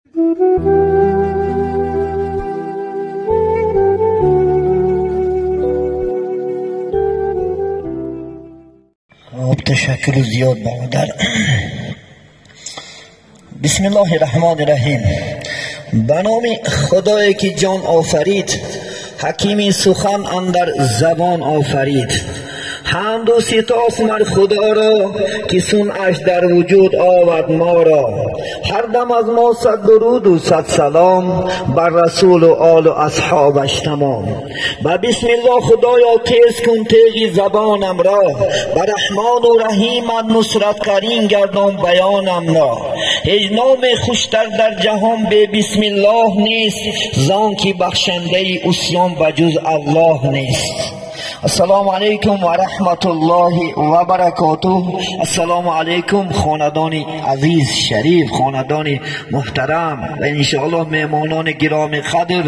تشکر زیاد برادر. بسم الله الرحمن الرحیم. به نام خدایی که جان آفرید، حکیمی سخن اندر زبان آفرید. حمد و ستاس مر خدا را که صنعش در وجود آورد ما را. هر دم از ما صد درود و صد سلام بر رسول و آل و اصحابش تمام. و بسم الله خدایا تیز کن تیغ زبانم را، بر رحمان و رحیمت نصرت قرین گردان بیانم را. هیچ نام خوشتر در جهان به بسم الله نیست، زان که بخشنده عصیان بجز الله نیست. السلام علیکم و رحمت الله و برکاته. السلام علیکم خاندان عزیز شریف، خاندان محترم و انشاءالله مهمانان گرامی قدر.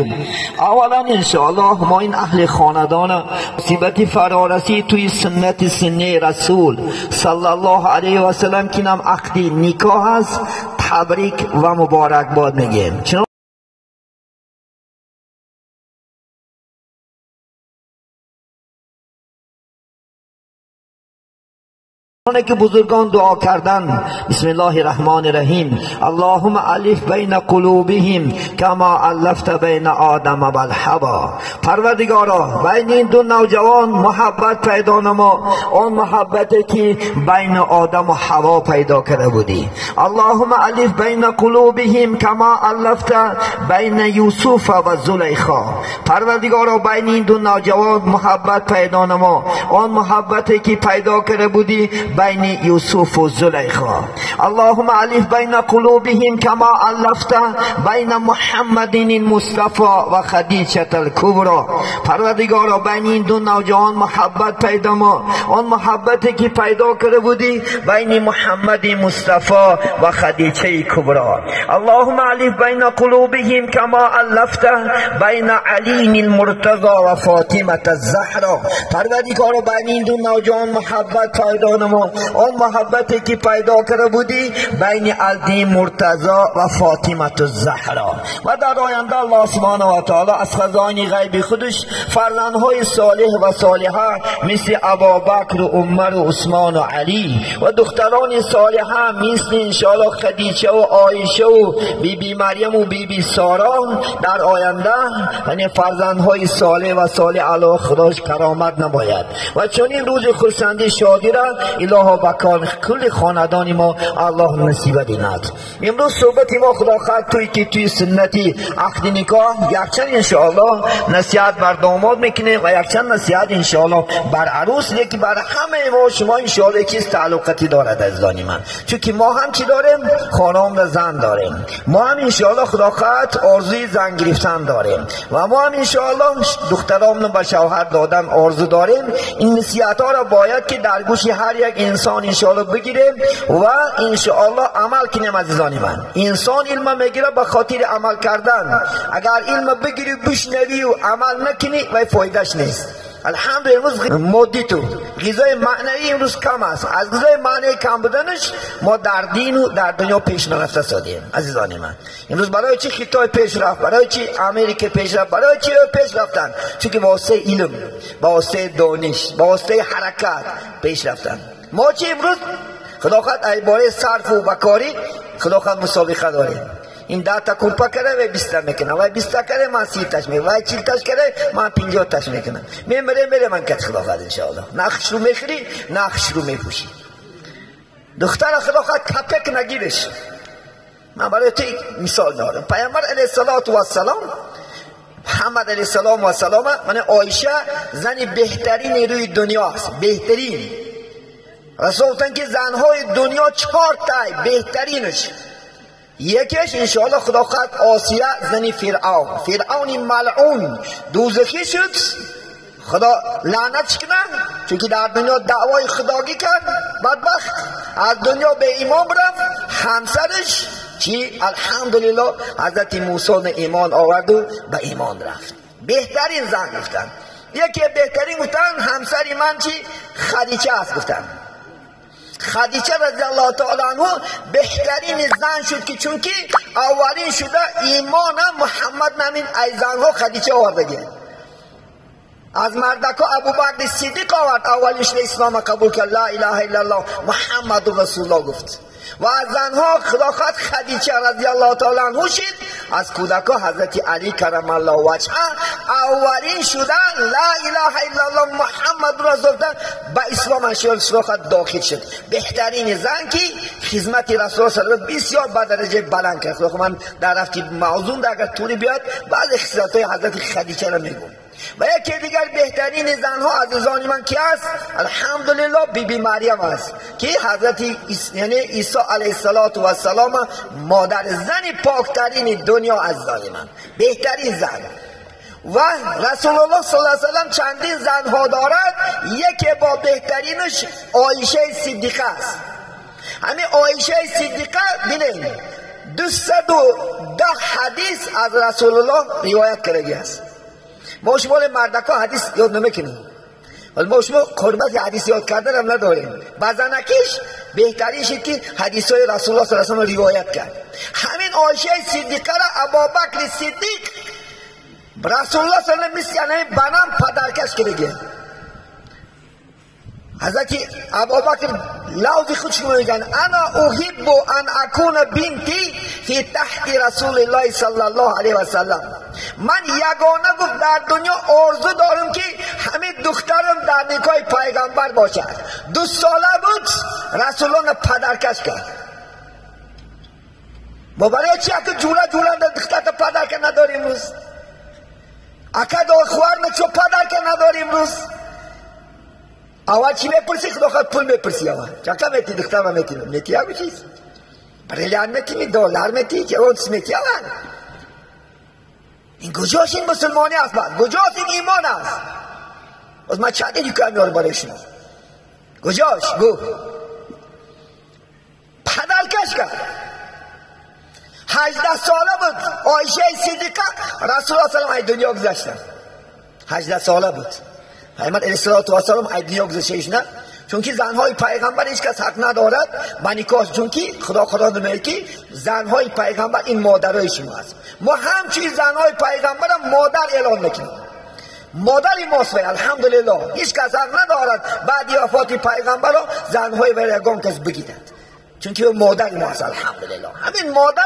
اولا انشاءالله ما این اهل خاندان مصیبت فرارسی توی سنت سنه رسول صلی الله علیه و سلم که نام عقد نکاح است تبریک و مبارک باد میگیم. که بزرگان دعا کردن بسم الله الرحمن الرحیم اللهم الف بین قلوبهم کما الفت بین آدم و الحوا. پروردگارا بین این دو نوجوان محبت پیدا نما، آن محبتی که بین آدم و حوا پیدا کرده بودی. اللهم الف بین قلوبهم کما الفت بین یوسف و زلیخا. پروردگارا بین این دو نوجوان محبت پیدا نما، آن محبتی که پیدا کرده بودی بین یوسف و زلیخا. اللهم الف بین قلوبهم کما الفت بین محمد المصطفی و خدیجه الکبرى. پروردگارا بین این دو نوجوان محبت پیدا ما، آن محبتی که پیدا کرده بودی بین محمد مصطفی و خدیجه کبرى. اللهم الف بین قلوبهم کما الفت بین علی المرتضی و فاطمه الزهرا. پروردگارا بین این دو نوجوان محبت پیدا نما، آن محبتی که پیدا کرده بودی بین علی مرتضی و فاطمه الزهرا. و در آینده الله سبحانه و تعالی از خزائن غیب خودش فرزندهای صالح و صالحه مثل ابابکر و عمر و عثمان و علی و دختران صالحه مثل انشاءالله خدیجه و عایشه و بی بی مریم و بی بی سارا در آینده یعنی فرزندهای صالح و صالح الله خداش کرامت نماید. و چون این روز خرسندی شادی را الها بکان کل خاندان ما الله نصیب دیند. امروز صحبت ما خدا خواهد توی که توی سنتی عقد نکاح یکچند انشاءالله نصیحت بر داماد میکنیم و یکچند نصیحت انشاءالله بر عروس، لیکن بر همه ما شما انشاءالله چیز تعلقاتی دارد عزیزان من، چون که ما هم چی داریم؟ خانم و زن داریم. ما هم انشاءالله خدا خواهد آرزوی زن گرفتن داریم و ما هم انشاءالله دخترامون به شوهر دادن آرزو داریم. این نصیحت ها را باید که در گوش هر یک انسان انشاءالله بگیریم و انشاءالله عمل کنیم. عزیزان من انسان علم میگیره به خاطر عمل کردن. اگر علم بگیری بشنوی و عمل نکنی و فایدهش نیست. الحمدلله امروز مادی تو غذای معنوی امروز کم است. از غذای معنوی کم بودنش ما در دین و در دنیا پیش نرفته سادیم. عزیزان من امروز برای چی خطای پیش رفت، برای چی امریکا پیش رفت، برای چی پیش رفتن؟ چون که واسطه علم، واسطه دانش، واسطه حرکت پیش رفتن. ما چی امروز خدا خواهد ایباره صرف و بکاری خدا خواهد مسابقه داریم. این 10 تا کمپا کرده و 20 تا میکنه و 20 تا کرده من 30 تاش میکنم و 40 تاش کرده من 50 تاش میکنم. میمره میره من کت خدا خواهد انشاءالله. نقش رو میخری، نقش رو میپوشی. دختر خدا خواهد کپک نگیرش. من برای تو مثال دارم. پیامبر علیه السلام محمد علیه السلام و سلام من عایشه زن بهترین روی دنیا است، بهترین. رسول گفتن که زنهای دنیا 4 تا بهترینش، یکیش انشاءالله خدا خواهد آسیه زن فرعون، فرعون ملعون دوزخی شد، خدا لعنتش کنه چون که در دنیا دعوای خداگی کرد، بدبخت از دنیا به ایمان رفت. همسرش چی؟ الحمدلله حضرت موسی ایمان آورد و به ایمان رفت. بهترین زن گفتن. یکی بهترین گفتن همسر من چی؟ خدیجه است گفتن. خدیجه رضی الله تعالی عنها بهترین زن شد که چونکی اولین شده ایمان محمد نمین ای زنها خدیجه آورده. از مردکا ابوبکر صدیق آورد، اولین شده اسلام قبول کرد، لا اله الا الله محمد رسول الله گفت. و از زنها خداخواد خدیجه رضی الله تعالی عنها شد. از کودکا حضرت علی کرم الله وجهه اولین شدن لا اله الا الله محمد رسول الله به اسلام اشیاء داخل شد. بهترین زن که خدمت رسول الله صلی الله علیه و بسیار به درجه بلند کرد. من در رفتی موضوع اگر طوری بیاد بعض خصلت‌های حضرت خدیجه را میگم. و یکی دیگر بهترین زنها عزیزان من کی است؟ الحمدلله بی بی مریم است که حضرت یعنی عیسی علیه السلام مادر زن پاکترین دنیا عزیزان من، بهترین زن. و رسول الله صلی الله علیه و سلم چندین زنها دارد، یکی با بهترینش عایشه صدیقه است. همین عایشه صدیقه ببینید 210 حدیث از رسول الله روایت کرده است. ما شما مردکا حدیث یاد نمیکنیم، ولی ما شما قربت حدیث یاد کردن هم نداریم. بزنکیش بهترین شد که حدیث های رسول الله صلی الله علیه و روایت کرد. همین عایشه صدیقه را ابابکر صدیق رسول الله صلی الله علیه و مثل یعنی بنام پدرکش کرده. حضرت ابابکر لوز خودش میگن انا احب ان اکون بنتی فی تحت رسول الله صلی الله علیه و سلم. من یگانه گفت در دنیا آرزو دارم که همین دخترم در نکاح پیغمبر باشد. 2 ساله بود رسول الله پدرکش کرد. ما برای چی اکه جوله جوله دختر پدرکش نداریم روز؟ اکه دو خوار چو پدرکش نداریم روز؟ اول چی میپرسی؟ خدا خود پول میپرسی. اول چقدر میتی دختر میتی؟ میتی یا چیز؟ بریلیان میتی، دلار میتی، که اون میتی اول. این کجاش این مسلمانی است؟ بعد کجاش این ایمان است؟ از من چند دیگه میارم برای شما. کجاش؟ گو پدرکش کرد. 18 ساله بود عایشه صدیقه رسول الله صلی الله علیه و دنیا گذشتن. 18 ساله بود پیامبر علیه السلام از دنیا گذشته نه، چون که زنهای پیغمبر هیچ کس حق ندارد به نکاح، چون که خدا نمیگه که زنهای پیغمبر این مادرای شما است. ما همچنین زنهای پیغمبر هم مادر اعلان میکنیم، مادر ماست. الحمدلله هیچ کس حق ندارد بعد وفات پیغمبر زنهای ورگان کس بگیرد، چون که مادر ماست. الحمدلله همین مادر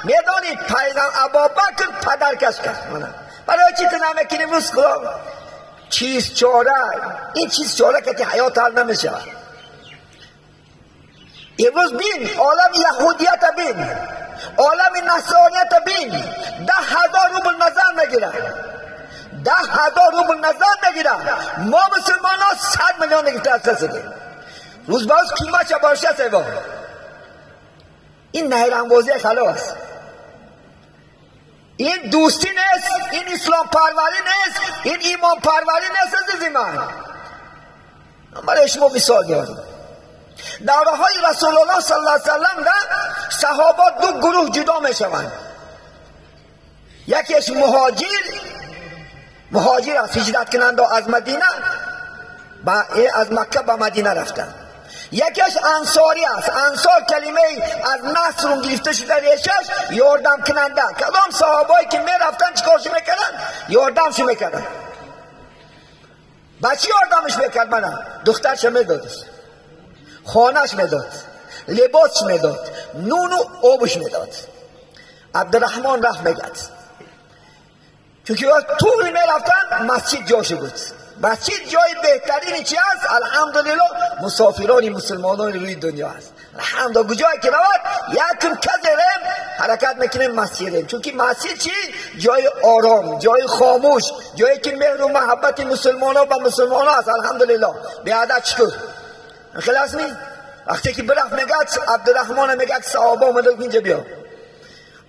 میدانید پیغمبر ابوبکر پدرکش کرد. برای چی تو نمیکنیم روز خدا چیز چاره؟ این چیز چاره که حیات حل نمیشه. امروز بین عالم یهودیت بین، عالم نصرانیت بین، 10,000 روبل نظر میگیرن، 10,000 روبل نظر میگیرن. ما مسلمان ها 100 میلیون گرفته از رسیدیم. روز باز قیمت چه باشه سیوا. این نیرنگ‌بازی خلاص. این دوستی نیست، این اسلام پروری نیست، این ایمان پروری نیست. عزیزی من برای شما مثال میارم. دوره های رسول الله صلی الله علیه و سلم در صحابه دو گروه جدا میشوند. یکیش مهاجر است، هجرت کننده از مدینه از مکه به مدینه رفتن. یکیش انصاری است. انصار کلمه از نصر گرفته شده، ریشش یاردم کننده. کدام صحابایی که میرفتن چیکارش میکردن؟ یاردمش میکردن. با چی یاردمش میکرد؟ من دخترش میدادش، خانهش میداد، لباسش میداد، نون و آبش میداد. عبدالرحمن رفت میگد، چون که طول میرفتن مسجد جاش بود. مسجد جای بهترین چی است؟ الحمدلله مسافران مسلمانان روی دنیا است. الحمدلله کجایی که رود یکم کذرم حرکت میکنیم مسجد، چون که مسجد چی؟ جای آرام، جای خاموش، جایی که مهر و محبت مسلمان ها با مسلمان ها است. الحمدلله به عدد شکر خلاص نی. وقتی که برفت میگه عبدالرحمن میگه صحابه اومده اینجا بیا.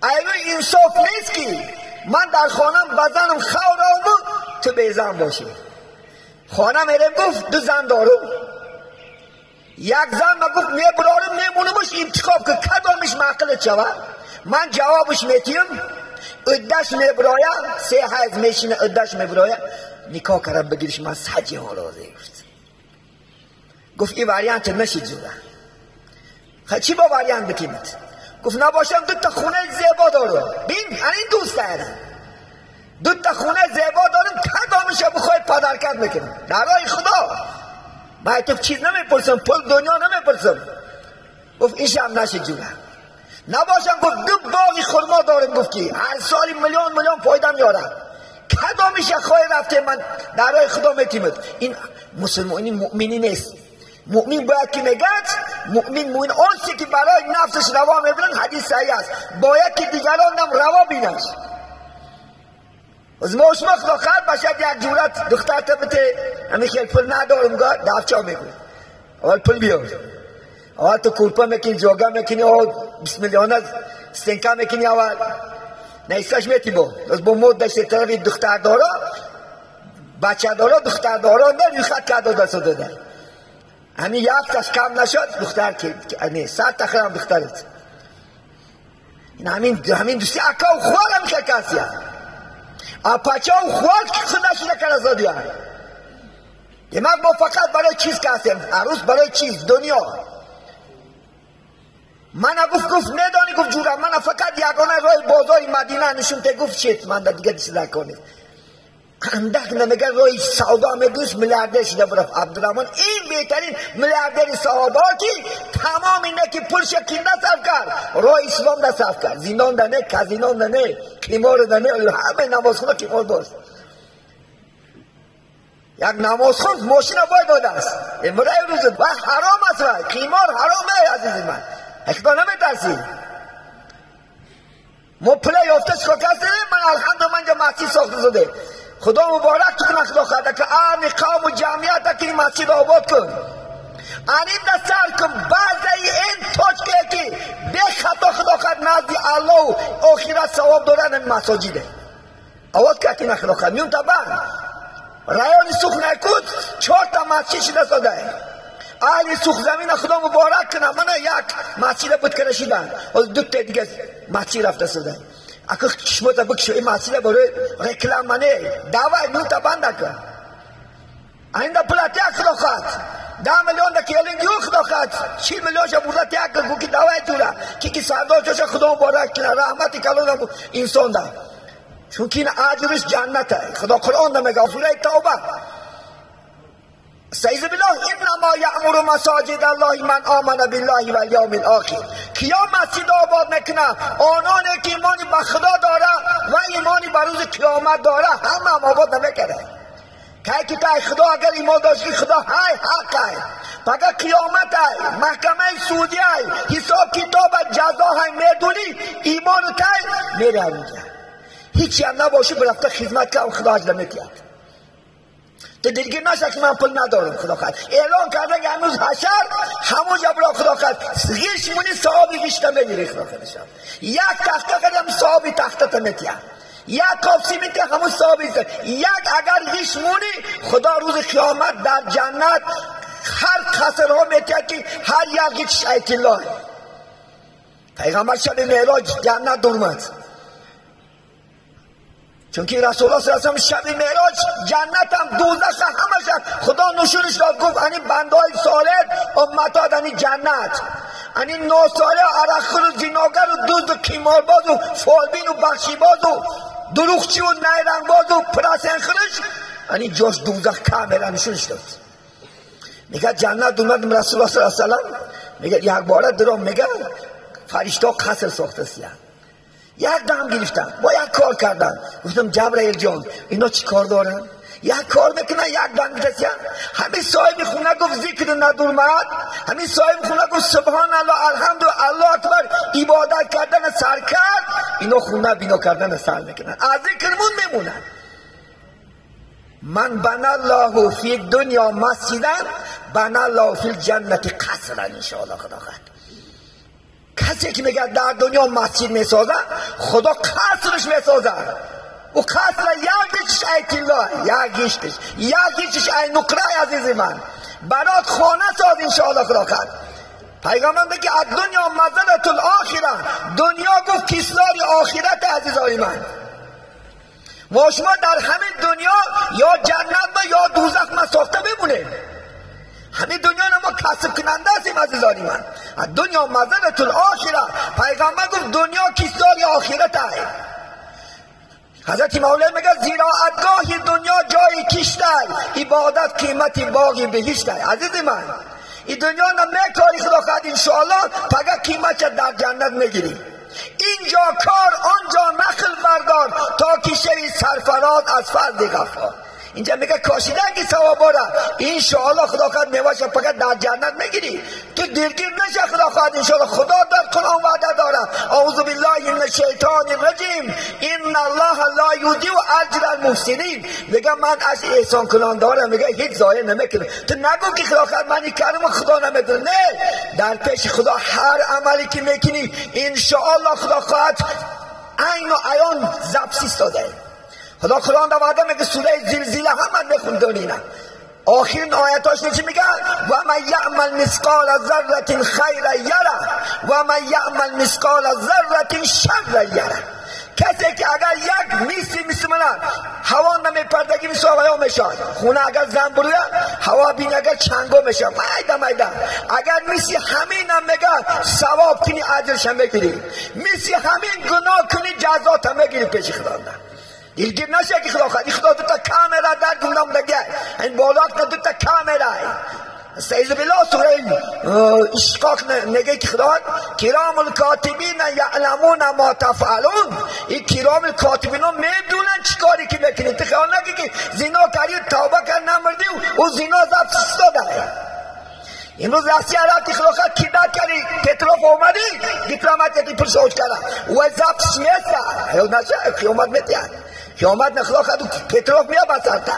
ایو انصاف نیست که من در خانم بزنم خورم تو بیزن باشی. خانم میرم گفت 2 زن دارم، یک زن ما گفت میبرارم میمونمش انتخاب که کدامش معقل شود. من جوابش میتیم عدش میبرایم، 3 حیض میشینه عدش میبرایم، نکاح کردم بگیرش من 100 جهان راضی. گفت این وریانت نشید زوده. چی با وریان بتیمت؟ گفت نباشم دو تا خونه زیبا دارم. بین این دوست دارم، دو تا خونه زیبا دارم، کدامش بخوای پدرکت میکنم در راه خدا. من تو چیز نمیپرسم، پول دنیا نمیپرسم. گفت ایش هم نشه جونه. نباشم گفت دو باغی خرما دارم، گفت که هر سالی میلیون میلیون فایده میارم، کدامش خواهی رفته من در راه خدا میتیمت. این مسلمانی مؤمنی نیست. مؤمن باید که میگد مؤمن آنچه که برای نفسش روا میبینن، حدیث صحیح است، باید که دیگران هم روا بینند. از ما شما خدا خیر باشد یک جورت دختر تا بته همین خیلی پول ندارم، دفچا میگوی اول پول بیار، اول تو کورپا میکنی، جاگه میکنی، اول 20 میلیون ستنکا میکنی، اول نیستش میتی با از با مد داشته طرف دختر دارا بچه دارا دختر دارا نه ریخت کرد دست داده. همین یک تاش کم نشد دختر که نه سر تخرم دخترت. این همین دوستی اکا و خوار هم که کسیه اپاچا و خوار که خودش نکرده زدیه. demak ما فقط برای چیز کسیم، عروس برای چیز دنیا. من گفت میدانی، گفت جورم من فقط یگانه راه بازار مدینه نشون ته. گفت چیت من دیگه چیز نکنید. اندک نمیگه راه سودا میدوست میلیاردر شده برف عبدالرحمن. این بهترین میلیاردر صحابه که تمام اینه که پولش کینده صرف کرد، راه اسلام ده صرف کرد، زندان ده نه، کازینو ده نه، قمار ده نه، همه نمازخونه قمار داشت. یک نمازخون ماشین باید داده است امروز روز و حرام است، قمار حرامه عزیز من، خدا نمیترسی. ما پول یافته چیکار کردیم؟ من الحمدلله من جا مسجد ساخته شده، خدا مبارک تو کنه، خدا خدا که آن قوم و جمعیت که مسجد آباد کن، آنیم در سر کن بعضی این توچکه که به خطا خدا خد نزد الله و آخرت ثواب دارن مساجده آباد کرد خدا خد میون تبر رایان سوخ نکود 4 تا مسجد شده ساده. اهل سوخ زمین خدا مبارک کنه، من یک مسجد بود که رشیدن از دو تا دیگه مسجد رفته شده. اگه چشمت بکشو این مسجد برای رکلام منه دعوای نون تا بنده کن. آینده پلاتی خدا خواهد 10 میلیون ده کیلینگ یو خدا خواهد 40 میلیون شو برده تیک گو کی دعوای تورا کی ساده چوش خدا مبارک کنه، رحمت کلون انسان ده، چون که این اجرش جنت ہے. خدا قرآن ده میگه سوره توبه استعیذ بالله انما یأمر مساجد الله من آمن بالله و الیوم الاخر. کیا مسجد آباد میکنه؟ آنان که ایمانی به خدا داره و ایمانی به روز قیامت داره، همه هم آباد نمیکنه. که که خدا اگر ایمان داشتی خدا های حق های، فقط قیامت های، محکمه سعودی های، حساب کتاب جزا های میدونی، ایمان تای میره اونجا. هیچی هم نباشه برفته خدمت کنم خدا اجر میکرد. تو دلگیر نشه که من پول ندارم، خدا خواهد اعلان کرده که هنوز حشر همونجا برا خدا خواهد غیش مونی صحابی غیش نمیگیری خدا خواهد یک تخته کردم صحابی تخته تا میتیه، یک کاپ سیمنت همون صحابی یک اگر غیش مونی خدا روز قیامت در جنت هر قصرها میتیه که هر یک غیش ایت الله. پیغمبر شب معراج جنت درمد، چون که رسول الله صلی الله علیه و شب معراج جنت هم دوزخ همش خدا نشونش داد، گفت انی بندهای صالح امتات انی جنت، انی ناصالح عرقخور و زناگر و دزد و قمارباز و فالبین و بخشیباز و دروغچی و نیرنگباز و پرسنخرش انی جاش دوزخ کاملا نشونش داد. میگه جنت اومد رسول الله صلی الله علیه و میگه یک باره درام، میگه فرشته قصر ساخته سیان یک دم گرفتم با یک کار کردن. گفتم جبرائیل جان اینا چی کار دارن؟ یک کار میکنن یک دم گرفتن. همین صاحب خونه گفت ذکر ندورمد، همین صاحب خونه گفت سبحان الله الحمد الله اکبر عبادت کردن سر کرد، اینا خونه بینا کردن سر میکنن، از ذکرمون میمونن. من بنا الله فی دنیا مسجدا بنا الله فی الجنة قصرا ان شاء الله. خدا خواهد کسی که میگه در دنیا مسجد میسازه خدا قصرش میسازه. او قصر یک ایت الله، یک ای نقره. عزیز من برات خانه ساز ان شاء الله. خدا خواهد پیغمبر میگه الدنیا مزرعة الاخره، دنیا گفت کسلار آخرت. عزیزای من ما شما در همین دنیا یا جنت ما یا دوزخ ما ساخته بمونه. همین دنیا ما کسب کننده هستیم عزیزانی من. دنیا مزرعة الاخره. پیغمبر گفت دنیا کیسدار آخرت است. حضرت مولی میگه زراعتگاه دنیا جای کشت است، عبادت قیمت باغ بهشت است. عزیز من این دنیا نمیکاری خدا خواهد انشاءالله فقط قیمت در جنت میگیری. اینجا کار آنجا نخل بردار تا که شوی سرفراز از فرد غفار. اینجا میگه کاشیدن که ثواب داره، انشاءالله خدا خواهد میوه‌اش فقط در جنت میگیری. تو دلگیر نشه، خدا خواهد انشاءالله خدا در قرآن وعده داره. اعوذ بالله من الشیطان الرجیم ان الله لا یضیع اجر المحسنین. میگه من از احسان کنان دارم، میگه هیچ ضایع نمیکنه. تو نگو که خدا خواهد من این کارم خدا نمیدونه. نه، در پیش خدا هر عملی که میکنی انشاءالله خدا خواهد عین و عیان ضبط داده. خدا قرآن در وعده میگه سوره زلزله هم میخوندون اینا آخرین آیتاش چی میگه؟ و من یعمل مثقال ذره خیرا یره و من یعمل مثقال ذره شرا یره. کسی که اگر یک میسی مثل من هوا نمیپردگی مثل هوا میشه، خونه اگر زن بروید هوا بین اگر چنگو میشه میده میده. اگر میسی همین هم میگه ثواب کنی اجرش هم میگیری، میسی همین گناه کنی جزات هم میگیری پیش خدا. دلگیر نشه که خدا خواهد خدا دوتا کامره در گمنام دیگه این بالا دوتا کامره. استعیذ بالله سوره اشقاق نگه که خدا کرام الکاتبین یعلمون ما تفعلون. این کرام الکاتبین میدونن چیکاری که میکنی. تو خیال نگی که زنا کردی توبه کرد نمردی و زنا ضبط داده. امروز راستی رفتی خدا خواهد کیدات کردی پتروف اومدی دیپلمات کردی پول سوچ کرد و ضبط نیست. نشه قیامت میتیاد قیامت نخلا خواهد پتروف میاد بسرتا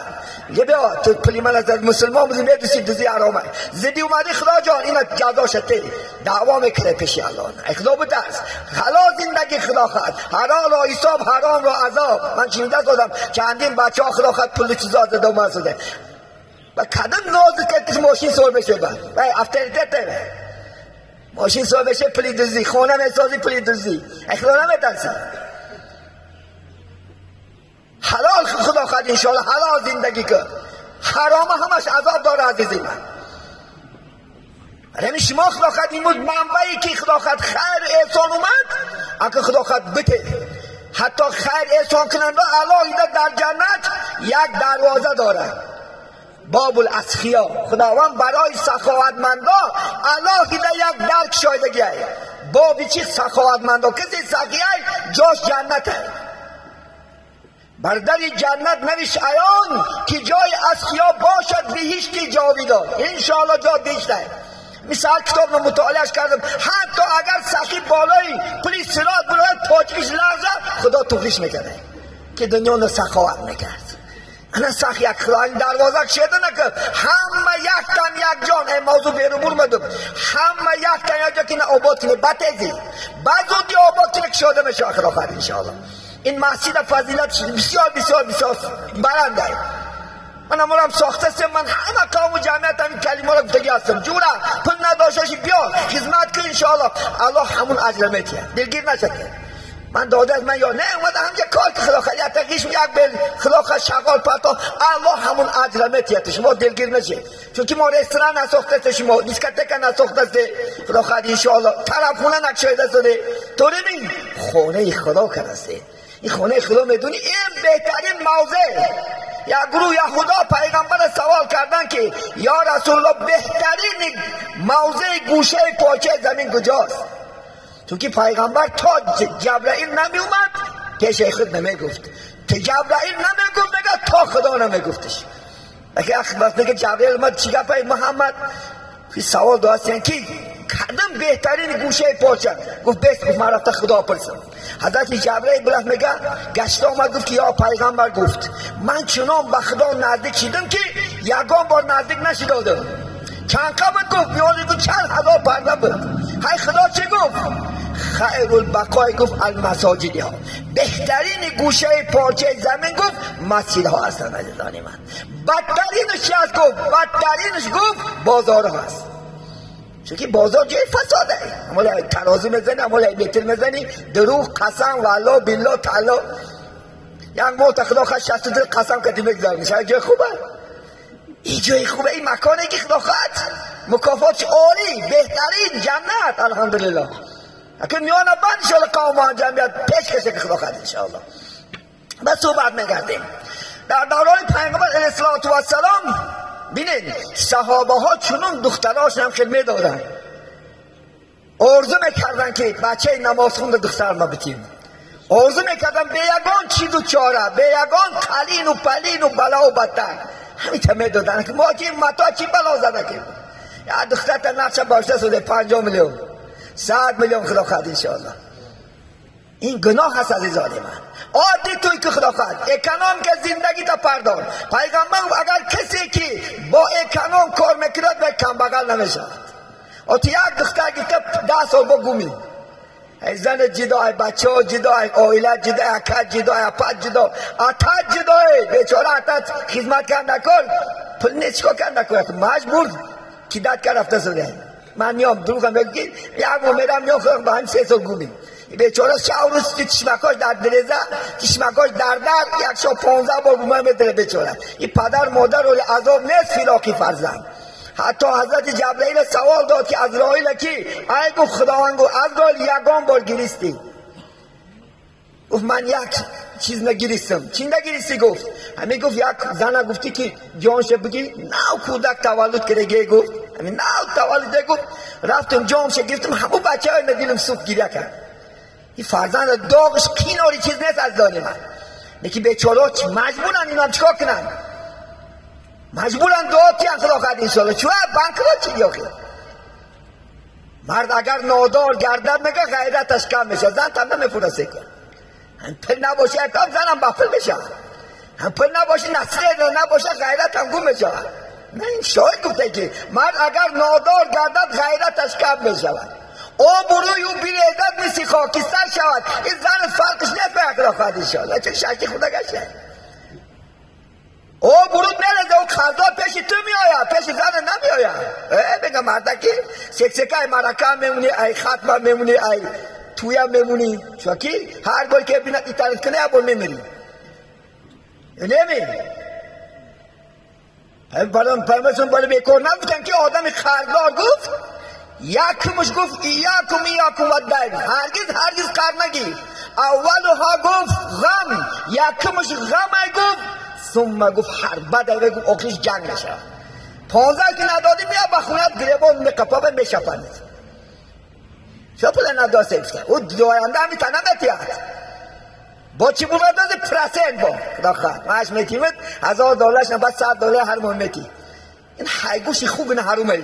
میگه بیا تو پلی من از مسلمان بودی میدوسی دوزی حرامه زدی اومدی خدا جان اینا جزا شده دعوا میکنه پیش الله. خدا بوده است حلال زندگی خدا خواهد حلال را حساب حرام را عذاب. من چینده دادم چندین بچه ها خدا خواهد پول چیزا زده و زده و کدام ناز که ماشین سوار بشه بعد و افتریته ماشین سوار بشه پلی دوزی خونه میسازی پلی دوزی خدا نمیترسی. حلال خدا خواهد انشاءالله حلال زندگی کن، حرام همش عذاب داره عزیزی من. یعنی شما خدا خواهد این بود منبعی که خدا خواهد خیر احسان اومد اگه خدا خواهد بده حتی خیر احسان کننده علاوه در جنت یک دروازه داره باب الاسخیا. خداوند برای سخاوتمندا علاوه یک در گشایدگی بابی چی سخاوتمندا کسی سخیه جاش جنته. بر در جنت نویش عیان که جای اسخیا باشد بهشت جاویدان. انشاءالله جا بهشت است. مثل کتاب رو مطالعهش کردم حتی اگر سخی بالای پلی صراط برود پاچکش لرزه خدا توفیش میکنه که دنیا رو سخاوت میکرد. انا سخی یک خدا این دروازه کشیده نکرد همه یک تن یک جان. این موضوع بیرون برمدم همه یک تن یک جان که نه آباد کنه بتیزی بزودی آباد کنه کشاده میشه خدا خواهد انشاءالله. این مسجد فضیلت بسیار بسیار بسیار بلنده. من امرم ساخته سیم من همه قوم و جمعیت همین کلمه را گفتگی هستم جوره پول نداشته بیا خدمت کن انشاءالله الله همون اجر میده. دلگیر نشه من داده از من یا نه اومده همجا کار که خدا خیلی تقیش یک بل خدا خیلی شغال پرتا الله همون اجر میده. شما دلگیر نشه چون که ما رستوران نساخته شما دیسکتک نساخته خدا خیلی انشاءالله طرف خونه نکشیده شده طوری نی خونه خدا کرده. این خونه خدا میدونی این بهترین موضع. یک گروه یهودا پیغمبر سوال کردن که یا رسول الله بهترین موضع گوشه پاچه زمین کجاست؟ چون که پیغمبر تا جبرائیل نمی اومد پیش خود نمیگفت، تا جبرائیل نمیگفت میگه تا خدا نمیگفتش. وقتی که جبرائیل اومد چی گفت محمد؟ سوال داشتن که کدام بهترین گوشه پاچه؟ گفت بس گفت من رفته خدا پرسم. حضرت جبرئیل بلند میگه گشت آمد گفت که یا پیغمبر گفت من چنان به خدا نزدیک شدم که یگان بار نزدیک نشدم. چند قبل گفت میانه گفت چند هزار پرده بود. های خدا چه گفت؟ خیر البقای گفت المساجد ها، بهترین گوشه پارچه زمین گفت مسجد ها هستند عزیزان من. بدترینش چی هست؟ گفت بدترینش گفت بازار هست. چون که بازار جای فساده، اما ترازو میزنی، اما متر میزنی، دروغ، قسم، والله بالله تعالی. یک موت خدا خواست 62 قسم کردی میگذارنی، شاید جای خوبه. این جای خوبه، این مکانه که خدا خواهد مکافات عالی، بهترین جنت، الحمدلله. اگه میان بند انشاءالله قوم جمعیت پیش کشه که خدا خواهد انشاءالله. بس صحبت میگردیم در دوران پیغمبر علیه السلام. بینید صحابه ها چنون دختراشون هم خدمت دادن، آرزو میکردن که بچه نماز خونده دختر ما بتیم، آرزو میکردن به یگان چیز و چاره، به یگان قلین و پلین و بلا و بدتر همین تا میدادن که ما که متا چی بلا زده که یا دختر تا نقشه باشته شده 50 میلیون 100 میلیون خدا خواهد انشاءالله. این گناه هست عزیزان من. عادی توی که خدا خواهد اکنام که زندگی تا پردار. پیغمبر اگر کسی که با اکنام کار میکرد به کم بغل نمیشود. و تو یک دختر که 10 سال با گومی، ای زن جدا، ای بچه ها جدا، ای عائله جدا، ای اکد جدا، ای اپد جدا، اتد جدا، ای بیچاره اتد خدمت کرد نکن، پول نیست چیکار کرد نکن، مجبور که داد کرد رفته شده. من میام دروغم بگم که یک بار میرم میام خودم با هم 3 سال گومی. بیچاره شب روز چشمکاش در درزه، چشمکاش در در، یک شب 15 بار بومه میتره بیچاره. این پدر مادر رو عذاب نیست فراقی فرزند. حتی حضرت جبرئیل سوال داد که عزرائیل کی؟ ای گفت خداوند گفت عزرائیل یگان بار گریستی. گفت من یک چیز نگریستم. چی نگریستی؟ گفت همین، گفت یک زن گفتی که جانش بگی نو کودک تولد کرده، گفت همین نو تولد، گفت رفتم جانش گرفتم همون بچه های دلم سوخت گریه کرد. این فرزند داغش کیناری چیز نیست از دانی من. یکی بیچاره مجبورن اینا چیکار کنن؟ مجبورن دعا کنن خدا خواهد انشاءالله. چون بانکرات چی آخه؟ مرد اگر نادار گردد میگه غیرتش کم میشه، زن تم نمیفرسته کن. هم پل نباشه کم زنم با پل میشه، هم پل نباشه نصره نباشه غیرت هم گم میشه. نه این شاید گفته که مرد اگر نادار گردد غیرتش کم میشود، او بروی او بی‌عزت مثل خاکستر شود. این زن فرقش نیست به خدا خواهد انشاءالله، چون شکی خدا گشه. او برود نرزه، او خرزار پیش تو می آید، پیش زن نمی آید. بگم مردکی سکسکای مرکه میمونی، ای ختمه میمونی، ای تویا میمونی. چون که هر بار که بیند ایتالت کنه یا بار میمیری نمی. پیامبرشون بالا بیکار نبودن که آدم خرزار گفت یکمش گفت ایاکم ایاکم و دین، هرگز هرگز قرض نگیر. اولها گفت غم، یکمش غم ای گفت، ثم گفت هر بد ای گفت آخرش جنگ میشه. 15 که ندادی بیا به خونت گریبان میقپا میشپند. چرا پول نداشته گفته او داینده همی تنه میتید با چی بود داده پرسنت با خدا خواهد معاش میتیمد $1000 نه بعد $100 هر ماه میتی. این حیگوش خوب نه حرومه.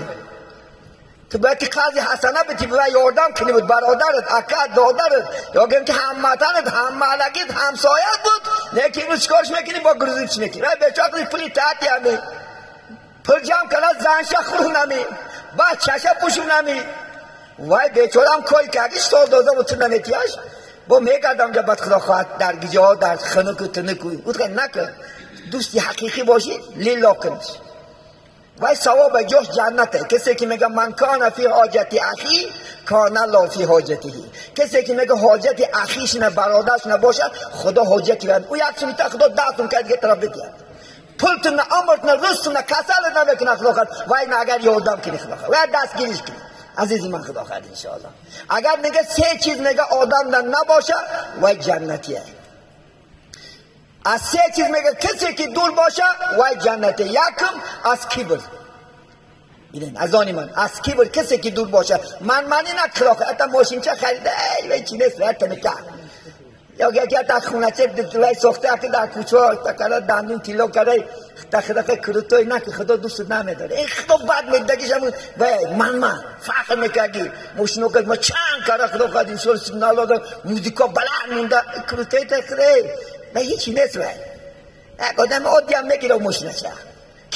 تو باید که قرض حسنه بتی و یاردم کنی بود برادرت، اکد، دادرت، یا گم که هموطنت، همملکیت، همسایت بود. نه که امروز چیکارش میکنی با گروزی چی میکنی؟ بیچاره پولی تحتی همی پول جمع کنه زنشه خورونمی بچه‌شه پوشونمی. وای بیچاره هم کاری کردی سال 2000 و تو نمیتیاش با میگردم که بعد خدا خواهد در گیجه در خنک و تنک و اون نکن. دوستی حقیقی باشی لیلا کنش وای ثواب جاش جنته. کسی که میگه من کان فی حاجت اخی کان الله فی حاجته، کسی که میگه حاجت اخیش نه برادرش نباشه خدا حاجتی ورد او یک سومیتا خدا دستم کرد دیگه طرف بده پولتون نه امرت نه رستون نه کسل نمیکنه خدا خواهد. وای نه اگر یادم کنی خدا خواهد وای دستگیریش کنی عزیز من خدا خواهد انشاءالله. اگر میگه سه چیز میگه آدم نه نباشه وای جنتیه. از سه چیز میگه کسی که دور باشه وای جنته. یکم از کبر، ببین از آن من از کبر کسی که دور باشه من منی نکراخه حتی ماشین چه خریده ای وای چی نیست حتی نکه یا یکی تا خونه چه وای ساخته که در کوچه تا کلا دندون تیلو کرده تا خدا که کروتوی نه که خدا دوست نمیداره. این خدا بد میدگیش همون وای من فخر میکردی ماشینو که ما چند کار خدا خدا این سال سیگنال داد موزیکا بلند مونده کروتوی تا خره و هیچی نیست. وای یک آدم عادی هم میگیره ماشینشه.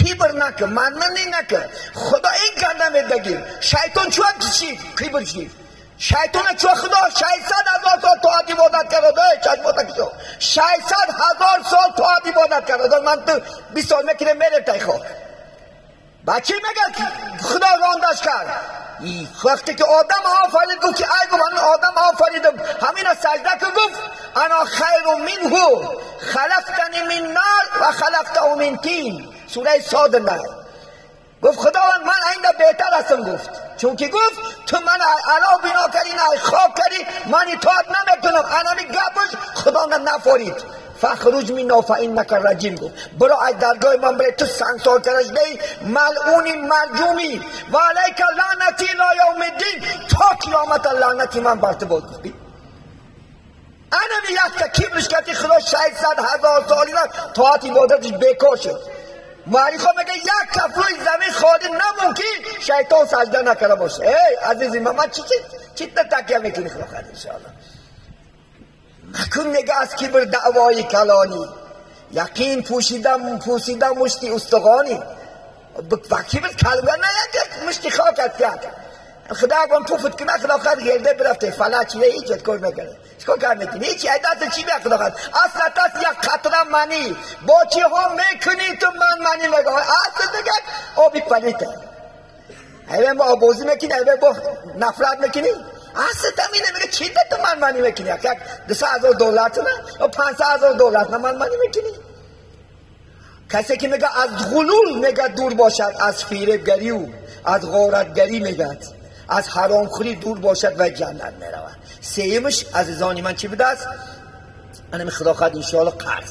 کبر نکن، منمنی نکن، خدا این گنده میدگی. شیطان چون چی؟ کبر چی؟ شیطان چون خدا 600,000 سال طاعت عبادت کرده، چشمات کشو 600,000 سال طاعت عبادت کرده. من تو 20 سال میکنه میره تای خاک. بچه میگه خدا راندش کرد. وقتی که آدم آفرید گفت که ای گفت من آدم آفریدم همین سجده که گفت انا خیر منه خلقتنی من نار و خلقته من طین. سوره صاد نه. گفت خداوند من اینده بهتر هستم. گفت چون که گفت تو من علا بنا کردی نه خواب کردی، من اطاعت نمیتونم. انامی گپش خدا نفرید. فخروج منا فانک رجیم. گفت برو از درگاه من بره، تو سنگسار کردش دی ملعونی مرجومی و علیک لعنتی الی یوم الدین، تا قیامت لعنتی من بر تو بود. انا یک تا کبرش کردی خدا 600,000 سالی را طاعت عبادتش بیکار شد. معریخا میگه یک کفروی زمین خالی نمون که شیطان سجده نکرده باشه. ای عزیزی من چی تکیه میکنی خدا خواهد انشاءالله. مکن میگه از کبر دعوای کلانی، یقین پوشیده مشتی استخوانی. با کبر کلمه نه یک مشتی خاک است. خدا اگه پوفت کنه خدا خواهد گرده برفته فلچ نه هیچ کار نکرده. چیکار کار میکنی؟ هیچ عدت چی میخواد خدا خواهد اصلا تاس یک قطره منی با چی ها میکنی تو من منی میگه اصلا دیگه آبی پلیته. ایوه با آبوزی میکنی، ایوه با نفرت میکنی. اصلا تمینه میگه چی تو من منی میکنی؟ یک $200,000 نه یا $500,000 نه من منی میکنی. کسی که میگه از غلول میگه دور باشد، از فریبگری و از غارتگری میگه، از حرامخوری دور باشد و جنت میرود. سیمش عزیزانی من چی بوده است؟ انا خدا خواهد انشاءالله قرض.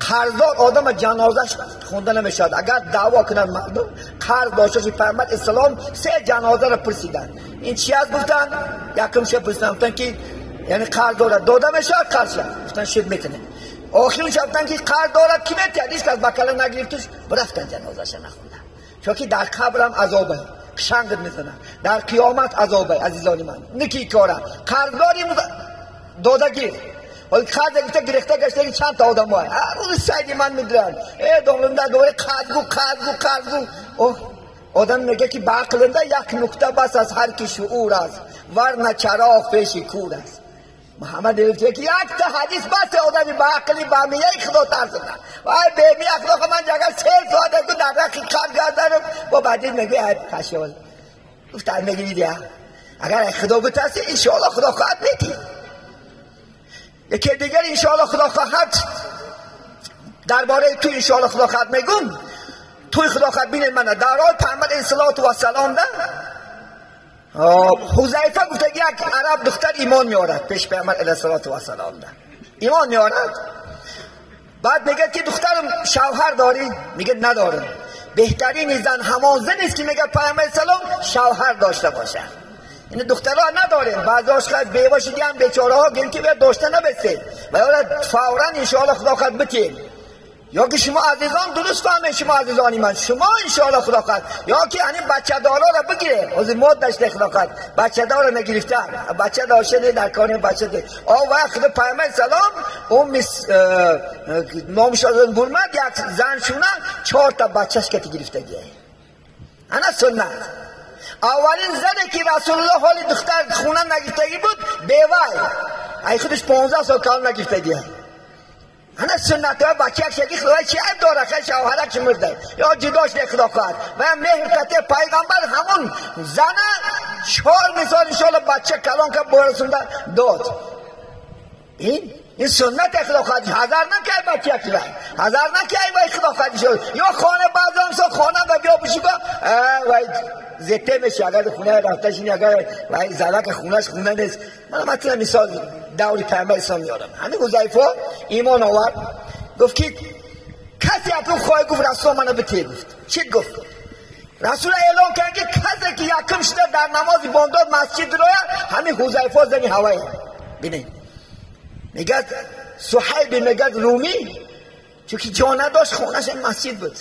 قرضدار آدم جنازش خونده نمیشد. اگر دعوا کنند مردم قرض داشته که پیامبر اسلام 3 جنازه را پرسیدن. این چی از گفتن؟ یکم چه پرسیدن؟ گفتن که یعنی قرض دارد داده میشد قرض شد. گفتن شد میکنه. آخرش گفتن که قرض دارد کی میتید؟ هیچ کس بکله نگرفتش، برفتن جنازه‌اش نخوندن. چون که در قبرم عذابه، شنگت میزنن، در قیامت عذابه. عزیزان من نکی کاره قرضداری داده گیر. ولی قرض گفته گرفته گشته چند تا آدم های هر روز سعیدی من میدرن ای داملم در دوره قرضگو قرضگو قرضگو. آدم میگه که بعقلنده یک نکته بس از هر کی شعور است، ورنه چراغ پیش کور است. محمد گفته که یک تا حدیث بس آدمی با عقلی با میه خدا ترسنده وای به می اخلاق من جگه 3 ساعت تو در رخ قرض گردنم با بعدی میگه ای پشیمون. گفت میگی اگر خدا بترسی انشاءالله خدا خواهد میتی. یکی دیگر انشاءالله خدا خواهد درباره تو انشاءالله خدا خواهد میگم توی خدا خواهد بینه من در راه پیامبر الصلاه و السلام ده حذیفه گفته یک عرب دختر ایمان میارد پیش پیامبر الصلاه و السلام ده ایمان میارد. بعد میگه که دخترم شوهر داری؟ میگه ندارم. بهترین زن همان زن است که میگه پیامبر سلام شوهر داشته باشه. این دخترها نداریم، بعضیاش خیلی بیوه شدیم بیچاره ها گیم که باید داشته نبسه و یا فورا انشاءالله خدا خواهد بتیم. یا که شما عزیزان درست فهمید، شما عزیزانی من شما انشاءالله خدا خواهد یا که یعنی بچه دارا را بگیره. از مد داشته خدا خواهد بچه دارا نگرفته، بچه داشته در کار بچه ده. آ وقت پیامبر سلام اون نامش از برمد یک زن شونه 4 تا بچه‌ش که گرفته گیه. انا سنت اولین زنی که رسول الله حال دختر خونه نگرفتگی بود بیوه ای خودش 15 سال کار نگرفتگی. انا سنت ها بچه یک شکی خدای چی عیب داره؟ خیلی شوهرک مرده یا جداش ده خدا خواهد و مهر کته پیغمبر همون زنه 4 مثال انشاءالله بچه کلان که برسونده داد. این سنت خدا خواهد. هزار نکه بچه یک رای هزار نکه وای خدا خواهد شد. یا خانه بعضا مثلا خانه و بیا بشی با وای زته میشه اگر خونه رفته شینی اگر وای زلک خونهش خونه نیست. من مثلا مثال دوری پیامبر اسلام میارم. همین حذیفه ایمان آورد گفت که کسی اکنون خواهی گفت رسول منو بته. گفت چی گفت؟ رسول اعلام کرد که کسی که یکم شده در نماز بامداد مسجد روی همین حذیفه زنی هوایی ببینید. میگه صحیب میگه رومی چون که جا نداشت خونش این مسجد بود.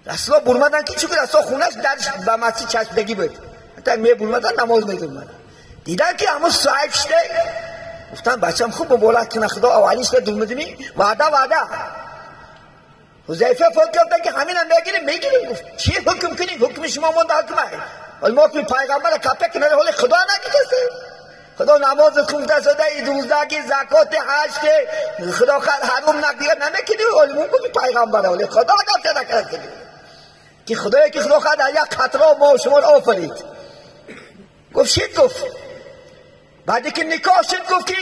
رسول برمدن که چون که رسول خونش درش به مسجد چسبیدگی بود، حتی می برمدن نماز می‌خوندن. دیدن که همون صاحب شده، گفتن بچم خوب مبارک کنه خدا اولین شده درمدنی وعده وعده. حذیفه فکر کرد که همین هم میگیریم میگیریم. گفت چی حکم کنیم؟ حکم شما مونده حکمه. ولی ما که پیغمبر کپک کنه حال خدا نگیرسته. خدا نماز خونده شده ای 12 زکات 8 خدا حرام نگیره نمیکنی. ولی مون گفت پیغمبر ولی خدا گفته نکرده که خدایی که خدا خواهد یک قطره ما شما را آفرید. گفت شید گفت بعدی که نکاح شد گفت که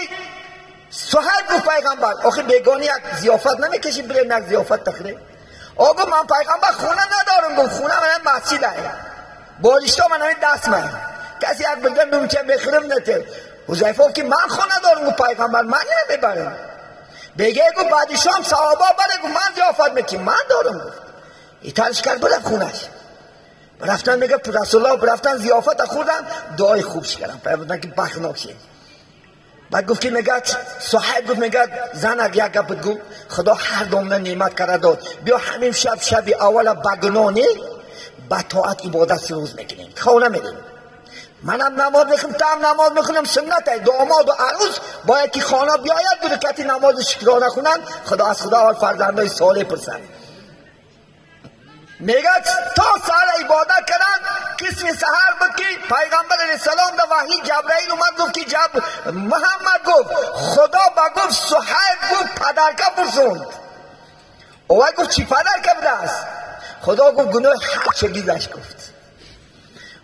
سهیل گفت پیغمبر آخه بیگانی یک ضیافت نمیکشیم بریم یک ضیافت تخره. آقا من پیغمبر خونه ندارم. گفت خونه من مسجد ه، بالشتا من همین دست من، کسی یک بگم نمیشه بخرم نته. حذیفه گفت که من خونه دارم. گفت پیغمبر من نمیبرم. بگه گفت بعد شام صحابه بره. گفت من ضیافت میکنم، من دارم. گفت ایتالش کرد برفت خونش. رفتن میگه رسول الله رفتن ضیافت خوردن، دعای خوبش کردن، فرمودن که بخناک شه. بعد گفت که میگه صاحب گفت میگه زنک یک گپ گفت خدا هر دومنا نعمت کرده داد، بیا همین شب شب اول بگنانه با طاعت عبادت روز میکنیم، خونه میریم، منم نماز میخونم، تو هم نماز میخونم، سنت داماد و عروس باید که خانه بیاید دو رکعت نماز شکرانه خونن، خدا از خدا اول فرزندای صالح پرسن. میگه تا سحر عبادت کردن، قسم سحر بود که پیغمبر علیه السلام در وحی جبرائیل اومد گفت که محمد گفت خدا با گفت صحیب گفت پدرکه پرسوند. او گفت چی پدرکه بوده است؟ خدا گفت گناه هر چه گیزش گفت.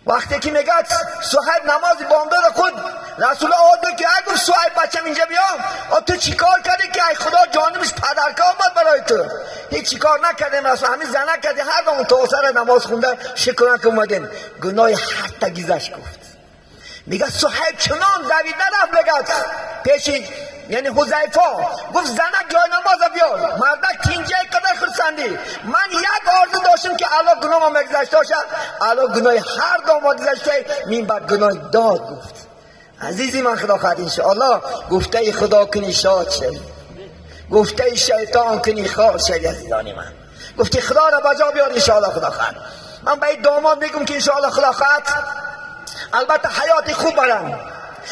وقتی که میگه صحیب نماز بامداد خود رسول الله که ای گفت صحیب بچم اینجا بیام، تو چیکار کردی که ای خدا جانبش پدرکه آمد برای تو؟ هیچ چیکار نکردیم رسول، همین زنه کردیم، هر دم تا سر نماز خونده شکرانه که اومدیم، گناه هر تگیزش گفت. میگه صحیب چنان دویده رفت بگه پیش یعنی حذیفه گفت زنک جای نماز بیار، مردک تینجه قدر خرسندی، من یک آرزو داشتم که الله گناه ما گذشته باشد، الله گناه هر دو ما گذشته، من بعد گناه داد. گفت عزیزی من خدا خواهد انشاءالله گفته خدا کنی شاد شوی، گفته شیطان کنی خوار شوی. عزیزان من گفته خدا را بجا بیار انشاءالله خدا خواهد. من به این داماد میگم که انشاءالله خدا خواهد البته حیات خوب برم.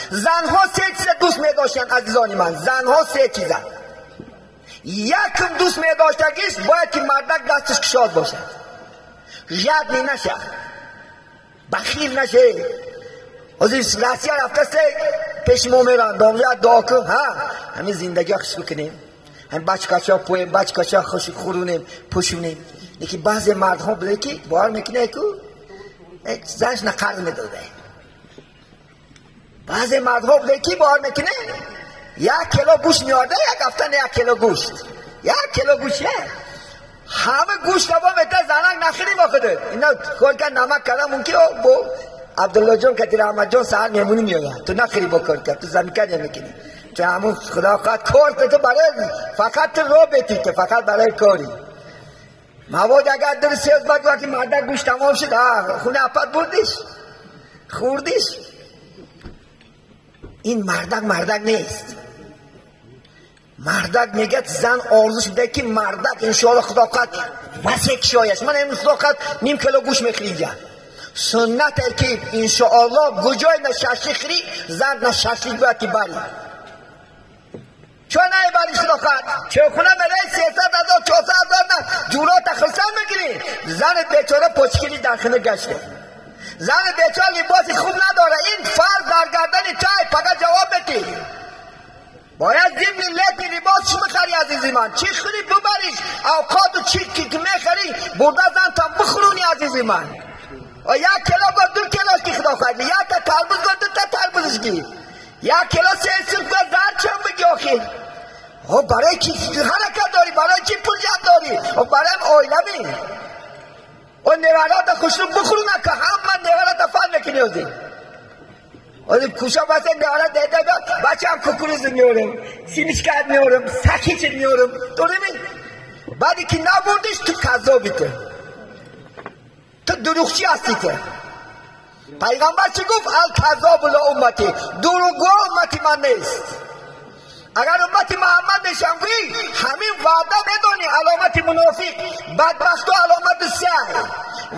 زنها سه چیز دوست می داشتن عزیزان من، زنها سه چیز. یکم دوست می داشتگیش باید که مردک دستش کشاد باشد، ژد نشه، بخیل نشه. از روسیه رفته سه پیش ما میرن داماد دعا کن، ها همین زندگی خوش بکنیم، هم بچه کچا پویم، بچه کچا خوش خورونیم پوشونیم. لیکن بعضی مردها بوده که باور میکنه که زنش نه قرض میداده. بعضی مردها بوده که باور میکنه یک کیلو گوشت میارده، یک هفته نه یک کیلو گوشت، یک کیلو گوشت همه گوشت با میته زنک نخری با خودت. اینا کار کن نمک کردن ممکن با عبدالله جان که احمد جان سهر مهمونی میاد، تو نخری با کار کن، تو زمین کار نمیکنی، تو همون خدا قد کار تو برای فقط رو بیتی، تو فقط برای کاری. مواد اگر در سیاز بعد وقتی مردک گوشت تمام شد خونه اپد بردیش خوردیش. این مردک مردک نیست. مردک میگه زن آرزوش بده که مردک انشاءالله خدا قد وسیع کشایش. من امروز خدا قد نیم کیلو گوش میخری اینجا. سنت که انشاءالله کجای نه ششلی خری زن نه ششلی باید که بری. چون نه بری خدا قد چه خونه برای 300,000 400,000 نه جورات خلصان میگیری. زن بیچاره پچکلی در خونه گشته، زن بیچاره لباس خوب نداره، این فرض در گردن چای فقط جواب بدی. باید ضمن لطی لباس چی بخری عزیزی من، چی خری ببریش اوقات و چی که میخری برده زن تا بخورونی عزیزی من. و یک کیلو با 2 کیلوش که خدا خواهد، یک تا تربوز با 2 تا تربوزش گیر، یک کیلو 3 سیب با زرد چم بگی آخی. خب برای چی حرکت داری، برای چی پول جمع داری؟ خب برای آیله می و نورات خوشنو بخورونه که همه نورات فن میکنی. ازی از کوشا بسه نورات دیده بیاد بچه هم کوکوروز میورم، سیمیشکر میورم، سکیچ میورم، تو نمی بعدی که نبردیش تو کذابی، تو دروغچی هستی. تو پیغمبر چی گفت؟ الکذاب لا امتی، دروغگو امتی من نیست. اگر امت محمد نشم گویی همین وعده بدونی علامت منافق بدبخت و علامت سیاه.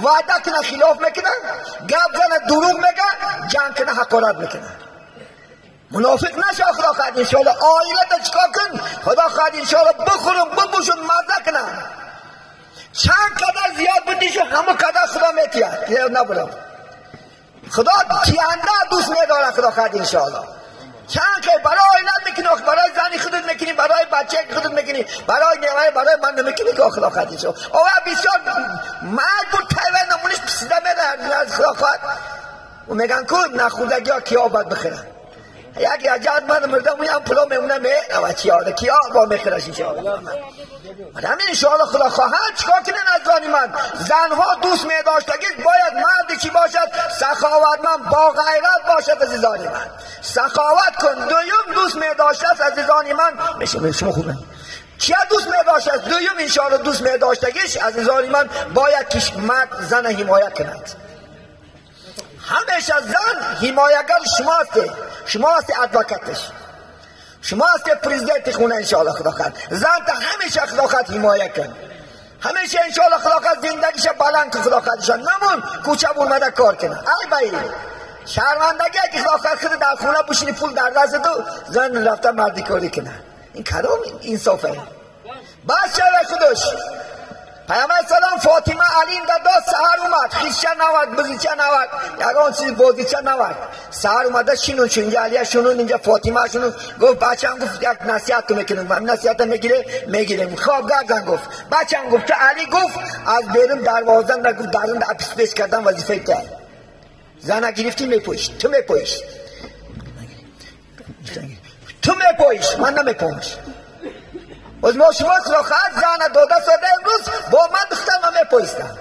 وعده کنه خلاف میکنه، گپ زنه دروغ میگه، جنگ کنه حقارت میکنه. منافق نشه خدا خواهد انشاءالله. آیله تا چیکار کن خدا خواهد انشاءالله بخورم بپوشم مزه کنم. چند قدر زیاد بودیشو همون قدر خدا میتیه نبودم. خدا تیانده دوست میداره خدا خواهد انشاءالله. چند که برای آیلت میکنی، برای زنی خودت میکنی، برای بچه خودت میکنی، برای نیمه برای من نمیکنی که خدا خواهد انشاءالله. آقا بسیار مرد بود تایوان نمونش پسیده میده از خدا خواهد. و میگن که نخوردگی ها کیا باید بخیرن. یک یجاد من مردم هم پلو میمونه می کیا با میخرش انشاءالله. همین انشاءالله خدا خواهد چیکار کنن از من زنها دوست می داشتگی باید مرد چی باشد؟ سخاوتمند با غیرت باشد عزیزان من. سخاوت کن. دویم دوست می داشته است عزیزان من، میشه شما خوبه چیا دوست می داشته؟ دویم انشاءالله دوست می داشتگیش عزیزان من باید که مرد زن حمایت کند. همیشه زن حمایتگر شما است، شما است advocate ش، شما است president خونه انشاءالله خدا خواهد. زن تا همیشه خدا خواهد حمایت کن، همیشه انشاءالله خدا خواهد زندگیش بلند که خدا خواهدشان نمون کوچه برمده کار کنه. ای بایی شرمندگی که خدا خواهد خود در خونه بشینی پول در دست تو زن رفته مردی کاری کنه، این کدام انصافه؟ بس چرا خودش پیامبر سلام فاطمه علی دادا سحر اومد، خیشه نود، بزیچه نود، یگان چیز بازیچه نود. سحر اومده شینون اینجا علی شونون اینجا فاطمه شونون. گفت بچه‌م گفت یک نصیحت تو میکنم، من نصیحت میگیره میگیرم. خواب گردن گفت بچه‌م گفت تو علی گفت از بیرون دروازه نگفت درون اپس کردن وظیفه تو. زن گرفتی میپوش، تو میپوش، تو میپوش، من نمیپوش. از ما شما خلاخت زن داده ساده امروز با من دختر من میپویستم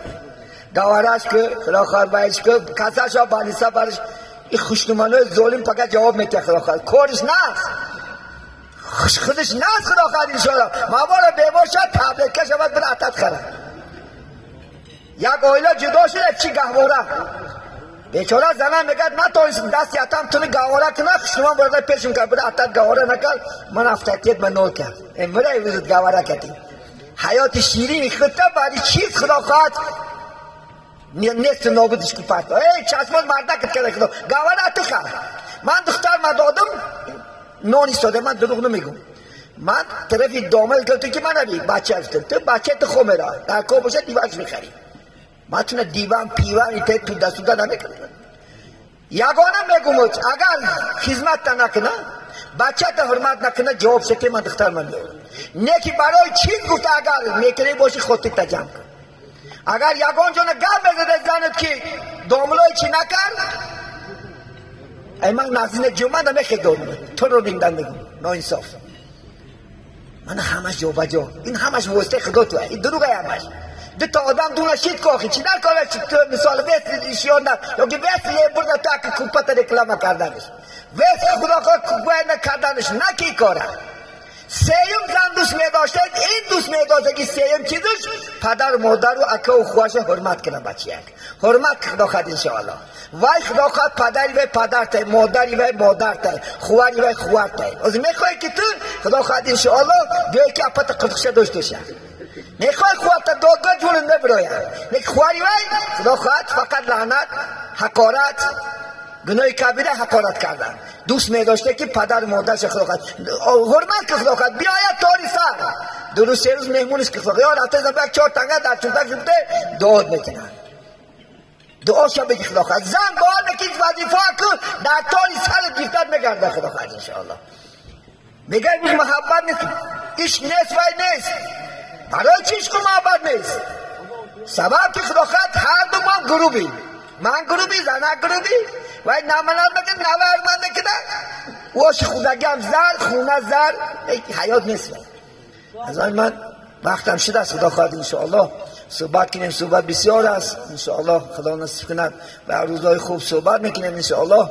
گوارش که خلاخت بایش که کسش ها بالیسا برش این خوشنمانه ظالم پاکه جواب میده خلاخت کارش نه خودش نه خلاخت انشاءالله موارا بیمار شد تبلیت کش باید بره عطت خرد. یک آیله جدا شده چی گهواره بیچاره زنم میگه نتونستم دست یتم تونی گواره کنه خوشنمان برده پیشم کرد بره عطت گواره نکرد من افتاتیت من نور کرد امروز امروز گواره کردیم. حیات شیرین خودتا بعدی چیز خدا خواهد نیست نابودش که پرتا ای چشمان مردکت کرده خدا گواره تو خرد. من دختر من دادم نان ایستاده من دروغ نمیگم. من طرف دامل گفتم که من نبی بچه هستم تو بچه تو خو میره در کو باشه دیوارش میخری من تونه دیوان پیوان ایته تو دستو داده نمیکنم. یگانه میگم اگر خدمت تا نکنه بچه تا حرمت نکنه جواب سکه من دختر من میارم. نه که برای چیز گفت اگر میکنی باشی خودت تا جمع کن. اگر یگان جان گپ بزده زنت که داملای چی نکرد ای من نزدیک جمعه نمیخواد دارم تو رو ریندن میگم ناانصاف. من همش جا بجا این همش واسطه خدا تو این دروغه همش. دو تا آدم دونه شید که آخی چی در کاره تو مثال وست ایشیان نه یا که وست یه برده تا که کوپت رکلامه کردنش وست خدا خواه کوپت نکردنش نه کی کاره. سیم زن دوست می داشته این دوست می داشته که سیم چیزش پدر مادر و اکا و خواهش حرمت کنه بچه یک حرمت خدا خواهد انشاءالله. وای خدا خواهد پدری و پدر تای مادری و مادر تای خواری و خوار تای از میخوای که تو خدا خواهد انشاءالله بیای که اپت قدخشه داشته باشه میخوای خواهد تا دادگاه جون نبراید یک خواری وای خدا خواهد فقط لعنت حقارت گناه کبیره حقارت کردن. دوست می داشته که پدر مادرش خدا خواهد حرمت که خدا خواهد بیاید تاری سر دو روز سه روز مهمونش که خدا خواهد یا رفته زن چهار تنگه در چونتک شده داد میکنن دعا شب بگی خدا خواهد زن باید که وظیفه که در تاری سر گفتن میگرده خدا خواهد انشاءالله. میگه امروز محبت نیست عشق نیست وای نیست. برای چی عشق و محبت نیست؟ سبب که خدا خواهد هر دو ما گروبی من گروبی زنک گروبی وای نامنال میکنه نوه ارمان میکنه واش خودگی هم زر خونه زر حیات نیست. از آن من وقتم شده است خدا خواهد انشاءالله صحبت کنیم. صحبت بسیار است انشاءالله خدا نصیب کند و روزهای خوب صحبت میکنیم انشاءالله.